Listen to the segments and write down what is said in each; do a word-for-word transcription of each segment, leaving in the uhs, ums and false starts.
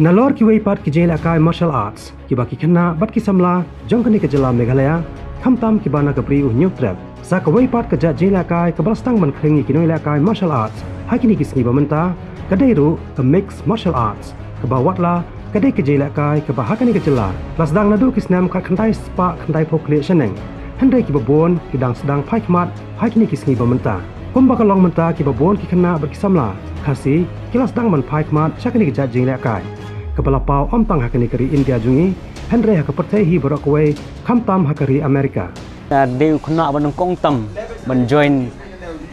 Nalor kiwei pat ki jingïalehkai martial arts, kiba ki khynnah bad ki samla jong kane ka jylla Meghalaya, khamtam kiba na ka bri u Hynñiewtrep, sa kawei pat ka jait jingïalehkai kaba la sdang ban khring ïa ki nongïalehkai martial arts ha kine ki sngi ba mynta, ka dei ruh ka mixed martial arts, kaba watla ka dei ka jingïalehkai kaba ha kane ka jylla la sdang naduh ki snem khatkhyndai spah khyndaiphew khlieh shaneng. Hynrei kiba bun ki dang sdang phai khmat ha kine ki sngi ba mynta. Kumba ka long mynta, kiba bun ki khynnah bad ki samla Khasi ki la sdang ban phai khmat sha kane ka jait jingïalehkai, kaba la paw ym tang ha kane ka ri India jong ngi, hynrei ha ka pyrthei hi baroh kawei, khamtam ha ka ri America. Nga dei u khynnah ba nyngkong tam ban join,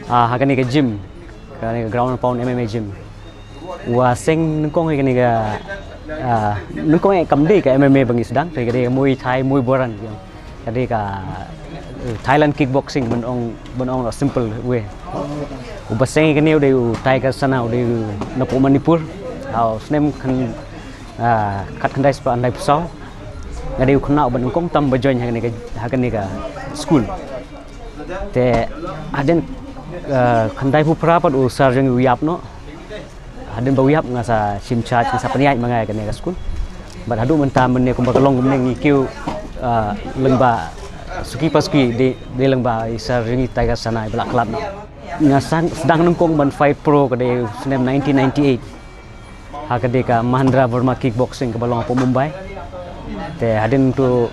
ah, ha kane ka gym, kane ka ground and pound M M A gym. Wa seng nyngkong ïa kane ka, ah, nyngkong ïa kam dei ka M M A ba ngi sdang, te ka dei ka Muay Thai, Muay Boran. Ka dei ka, eh, Thailand kickboxing, ban ong, ban ong la simple way. Uba seng ïa kane u dei u Tiger Sana, u dei u napoh Manipur. Ha u snem khan, ah, khatkhyndai spah khyndaiphew saw. Nga dei u khynnah uba nyngkong tam ba join ha kane ka, ha kane ka school. Te hadien, ah, khyndaiphew phra pat u sir jong ngi u ïap noh. Hadien ba u ïap nga sa shim charge, nga sa pynïaid ma nga ïa kane ka school. Bad haduh mynta mynne kumba ka long kumne ngi kiew, ah, lyngba suki pa suki, dei, dei lyngba i sir jong ngi Tiger Sana iba la khlad noh. Nga sdang, sdang nyngkong ban fight pro ka dei snem nineteen ninety-eight. Ha ka dei ka Mahendra Verma Kickboxing kaba long hapoh Mumbai. Te hadien to,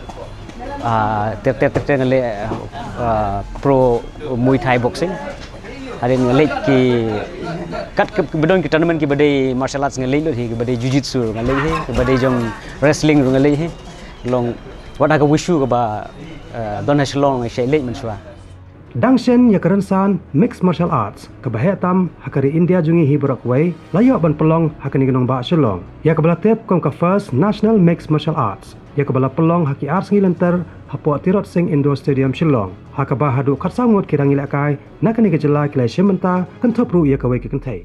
ah, ter ter ter ter nga leh, ah, pro Muay Thai boxing. Hadien nga leh ki, kat ki, kiba don ki tournament kiba dei martial arts nga leh lut hi, kiba dei jiu-jitsu nga leh hi, kiba dei jong wrestling ruh nga leh hi. Long wat ha ka wushu kaba, ah, don ha Shillong nga shait leh mynshuwa. Dang shen ïa ka rynsan mixed martial arts kaba heh tam ha ka ri India jong ngi hi baroh kawei, la ïoh ban pynlong ha kane ka nongbah Shillong, ïa kaba la tip kum ka First National Mixed Martial Arts, ïa kaba la pynlong ha ki ar sngi lynter hapoh Tirot Sing Indoor Stadium Shillong, ha kaba haduh khatsaw ngut ki rangialehkai na kane ka jylla ki la shim bynta, kynthup ruh ïa kawei ka kynthei.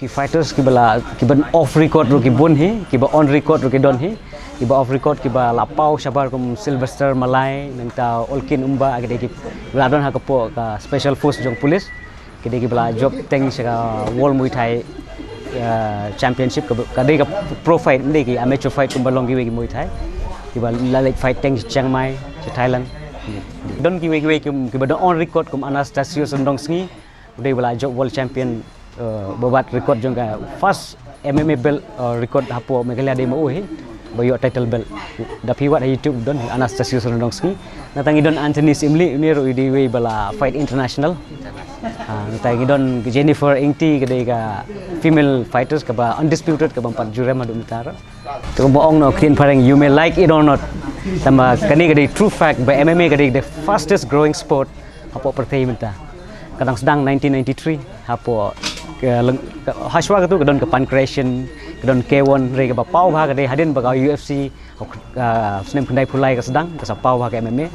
Ki fighters kiba la, kiba off record ruh ki bun hi, kiba on record ruh ki don hi. Kiba off record kiba la paw shabar kum Sylvester Malai, nangta Olkin Umba, ki dei kiba la don ha ka poh ka special force jong police. Ki dei kiba la jop teng sha ka World Muay Thai, eh, Championship, ka, ka dei ka pro fight, ym dei ki amateur fight kumba long kiwei ki Muay Thai. Kiba la leit fight teng sha Chiang Mai, sha Thailand. Don kiwei kiwei ki, kiba don on record kum Anastasios Ryndongsngi. U dei ba la jop world champion, eh, ba wad record jong ka first M M A belt, eh, record hapoh Meghalaya dei ma u hi, ba ïoh title belt. Da phi wad ha YouTube don Anastasios Ryndongsngi. Nangta ngi don Anthony Syiemlieh, une ruh u dei uwei ba la fight international. Ha, nangta ngi don Jennifer Engti, ka dei ka female fighters kaba undisputed, kaba ym pat jurem haduh mynta ruh. Te kumba ong noh u ktien phareng, you may like it or not, tangba kane ka dei true fact ba M M A ka dei the fastest growing sport hapoh pyrthei mynta. Ka dang sdang nineteen ninety-three hapoh, ka leng-, ka, hashwa katu ka don ka Pankration, Ka don K one re kaba paw bha, ka dei hadien ba ka U F C, uh, snem khyndai phew lai ka sdang, ka sa paw bha ka M M A.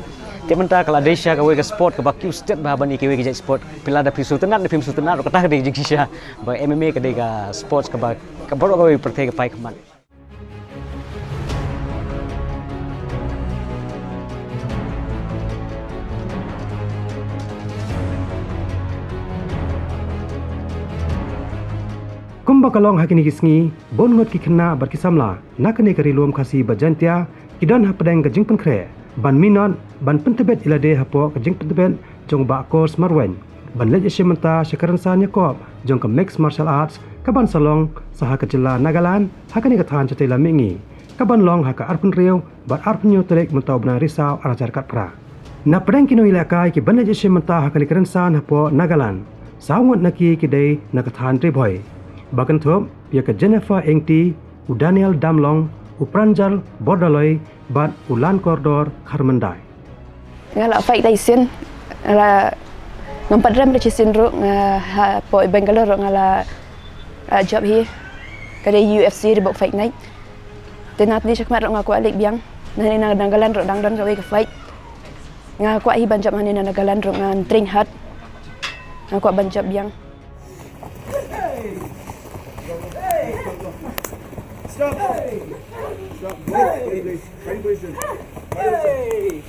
Te mynta ka la dei sha kawei ka sport kaba kiew stet bha ban ïa kiwei ki jait sport. Phi la da phi sngewtynnat ne phim sngewtynnat, kata ka dei jingshisha. Ba M M A ka dei ka sports kaba, ka baroh kawei pyrthei ka pyrkhat khmat. Kumba ka long ha kine ki sngi, bun ngut ki khynnah bad ki samla na kane ka Ri Lum Khasi bad Jaiñtia ki don hapdeng ka jingpynkhreh ban minot ban pyntbit ïa lade hapoh ka jingpyntbit jong Bah Kurs Marwein ban leit ïashim bynta sha ka rynsan ïakob jong ka Mixed Martial Arts kaban sa long sa ha ka jylla Nagaland ha kane ka thaiñ shatei lam mihngi, kaban long ha ka arphew hynriew bad arphew hynñiew tarik mynta u bnai Risaw ar hajar khatphra. Na pdeng ki nongïalehkai kiban leit ïashim bynta ha kane ka rynsan hapoh Nagaland, saw ngut na ki ki dei na ka thaiñ Ri Bhoi, ba kynthup ïa ka Jennifer Engti, u Daniel Damlong, u Pranjal Bordaloi bad u Lankordor Kharmyndai. Nga la fight lai sien, nga la, ngam pat rem re shisien ruh, nga hapoh Bangalore ruh nga la, ah, jop hi. Ka dei U F C, Reebok Fight Night. Te na tni shakhmat ruh nga kwah leit biang. Na ne na Nagaland ruh dang don kawei ka fight. Nga kwah hi ban jop hangne na Nagaland ruh, ngan train hard. Nga kwah ban jop biang. Stop. Stop. Go. Ready, please. Ready, position. Hey.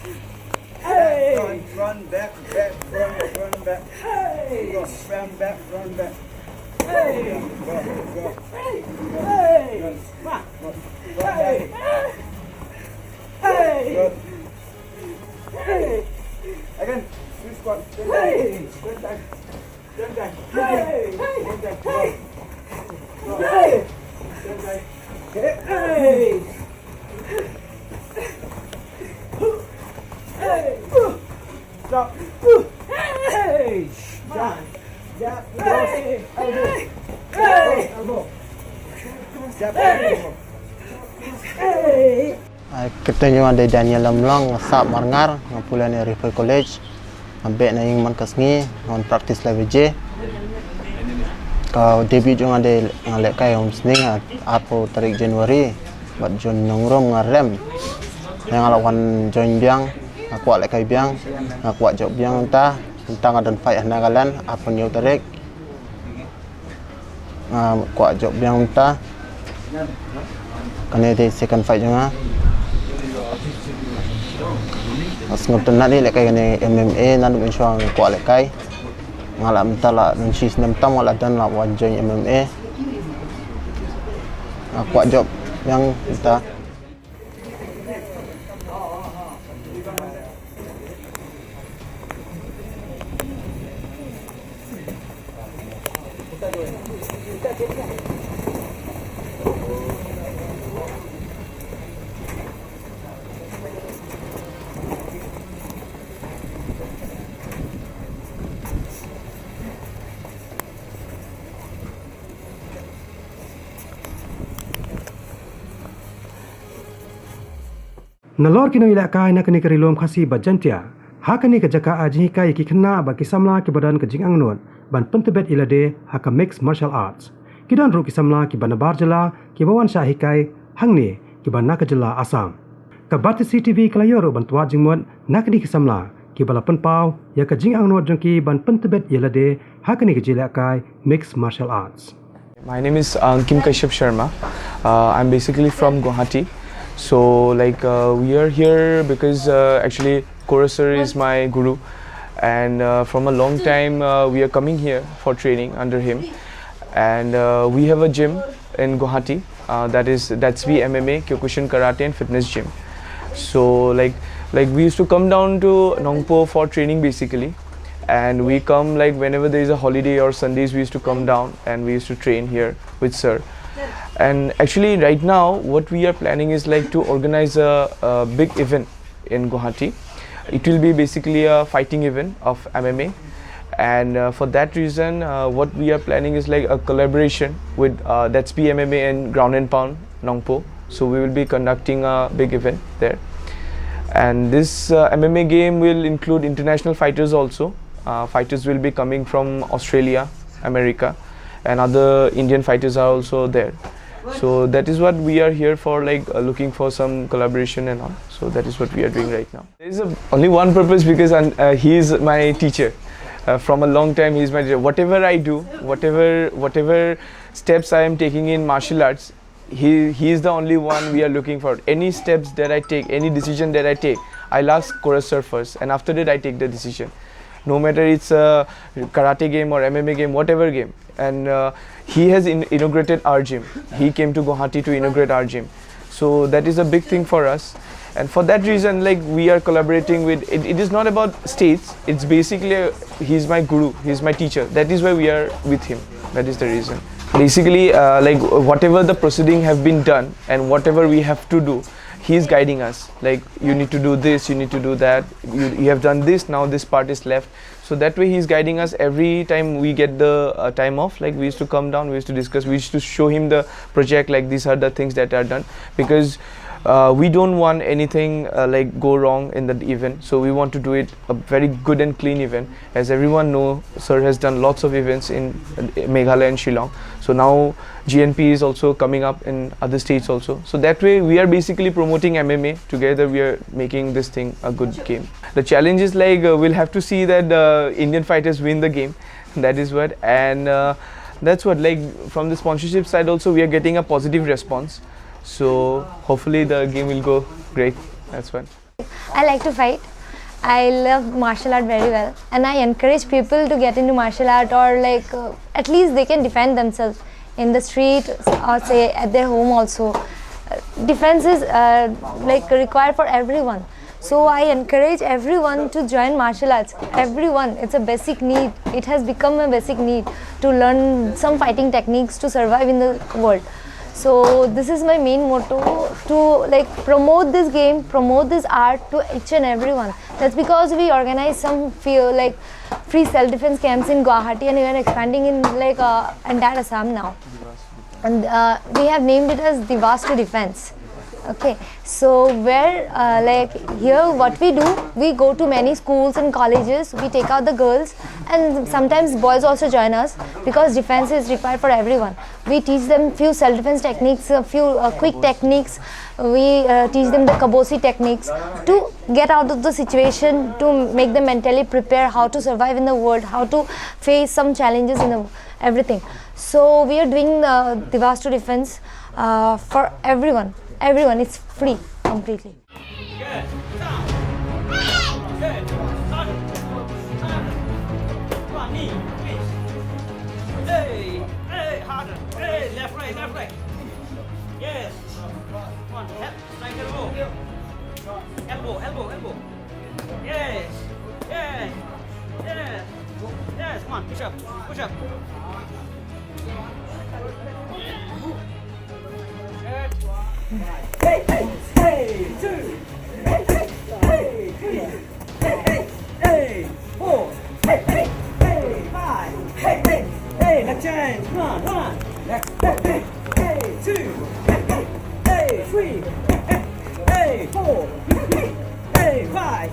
Hey. Front, front, back, back, front, front, back. Hey. Go. Front, back, front, back. Hey. Go, go. Hey. Go. Hey. Go. Front, back. Hey. Good. Hey. Again. Sweet spot. Hey. Good time. Ai, kyrteng jong nga dei Daniel Lamlong, nga sah Marngar, nga pule na Ri Bhoi College, nga beh na ïing man ka sngi, nga wan practice lai baje. Ka debut jong nga dei nga lehkai ha umsning, ha arphew tarik January, bad John Nongrum nga rem. Nga la wan join biang, nga kwah lehkai biang, nga kwah jop biang mynta, mynta nga don fight ha Nagaland, arphew hynñiew tarik. Nga kwah jop biang mynta. Kane dei second fight jong nga. Nga sngewtynnat ïa lehkai kane M M A, naduh mynshuwa nga kwah lehkai. Nga la mynta la don shi snem tam nga la don la wan join M M A. Nga kwah jop biang mynta. Nalor ki nongïalehkai na kane ka Ri Lum Khasi bad Jaiñtia, ha kane ka jaka ai jinghikai ïa ki khynnah bad ki samla kiba don ka jingangnud ban pyntbit ïa lade ha ka Mixed Martial Arts. Ki don ruh ki samla kiba nabar jylla kiba wan shah hikai hangne kiba na ka jylla Assam. Ka Batesi T V ka la ïoh ruh ban twad jingmut na kine ki samla kiba la pynpaw ïa ka jingangnud jong ki ban pyntbit ïa lade ha kane ka jingïalehkai Mixed Martial Arts. My name is Ankim Kashyap Sharma. Uh, I'm basically from Guwahati. So, like, uh, we are here because, uh, actually, Kura sir is my guru, and, uh, from a long time, uh, we are coming here for training under him. And, uh, we have a gym in Guwahati, uh, that is Datsby M M A, Kyokushin Karate and Fitness Gym. So, like, like, we used to come down to Nongpoh for training, basically. And we come, like, whenever there is a holiday or Sundays, we used to come down and we used to train here with sir. And actually, right now, what we are planning is, like, to organize a, a big event in Guwahati. It will be basically a fighting event of M M A. And, uh, for that reason, uh, what we are planning is, like, a collaboration with, uh, Datsby M M A and Ground and Pound Nongpoh. So we will be conducting a big event there. And this, uh, M M A game will include international fighters also. Uh, fighters will be coming from Australia, America, and other Indian fighters are also there. So that is what we are here for, like, uh, looking for some collaboration and all. So that is what we are doing right now. There is a, only one purpose, because I'm, uh, he is my teacher. Uh, from a long time, he is my teacher. Whatever I do, whatever whatever steps I am taking in martial arts, he he is the only one we are looking for. Any steps that I take, any decision that I take, I'll ask Koras sir first, and after that I take the decision. No matter it's a karate game or M M A game, whatever game. And uh, he has in- inaugurated our gym. He came to Guwahati to inaugurate our gym. So that is a big thing for us. And for that reason, like, we are collaborating with, it, it is not about states. It's basically a, he's my guru, he's my teacher. That is why we are with him. That is the reason. Basically, uh, like, whatever the proceeding have been done and whatever we have to do, he is guiding us. Like, you need to do this, you need to do that. You, you have done this, now this part is left. So that way he is guiding us every time we get the uh, time off. Like, we used to come down, we used to discuss, we used to show him the project, like, these are the things that are done, because uh, we don't want anything uh, like, go wrong in the event. So we want to do it a very good and clean event. As everyone know, sir has done lots of events in uh, Meghalaya and Shillong. So now G N P is also coming up in other states also. So that way we are basically promoting M M A. Together we are making this thing a good game. The challenge is, like, uh, we'll have to see that the Indian fighters win the game. That is what. And uh, that's what, like, from the sponsorship side also, we are getting a positive response. So hopefully the game will go great. That's what. I like to fight. I love martial art very well, and I encourage people to get into martial art, or, like, uh, at least they can defend themselves in the street or, say, at their home also. Uh, defense is uh, like, required for everyone. So I encourage everyone to join martial arts. Everyone, it's a basic need. It has become a basic need to learn some fighting techniques to survive in the world. So this is my main motto, to, like, promote this game, promote this art to each and everyone. That's because we organize some few, like, free self-defense camps in Guwahati, and we are expanding in, like, uh, entire Assam now. And uh, we have named it as Divas to Defense. Okay, so where, uh, like, here what we do, we go to many schools and colleges, we take out the girls, and sometimes boys also join us, because defense is required for everyone. We teach them few self-defense techniques, a few uh, quick techniques. We uh, teach them the kabosi techniques to get out of the situation, to make them mentally prepare how to survive in the world, how to face some challenges in the, everything. So we are doing the Divas to Defense uh, for everyone. Everyone, it's free completely. Hey, hey, harder. Hey, left, right, left, right. Yes. Come on, help. Right elbow. Elbow, elbow, elbow. Yes. Yes. Yes. Yes. Come on, push up. Push up. Hey, hey, hey, two. Hey, hey, hey, three. Hey, hey, hey, four. Hey, hey, hey, five. Hey, hey, hey, left hand. Come on, come on. Left, hey, hey, hey, two. Hey, hey, hey, three. Hey, hey, hey, four. Hey, hey, hey, five.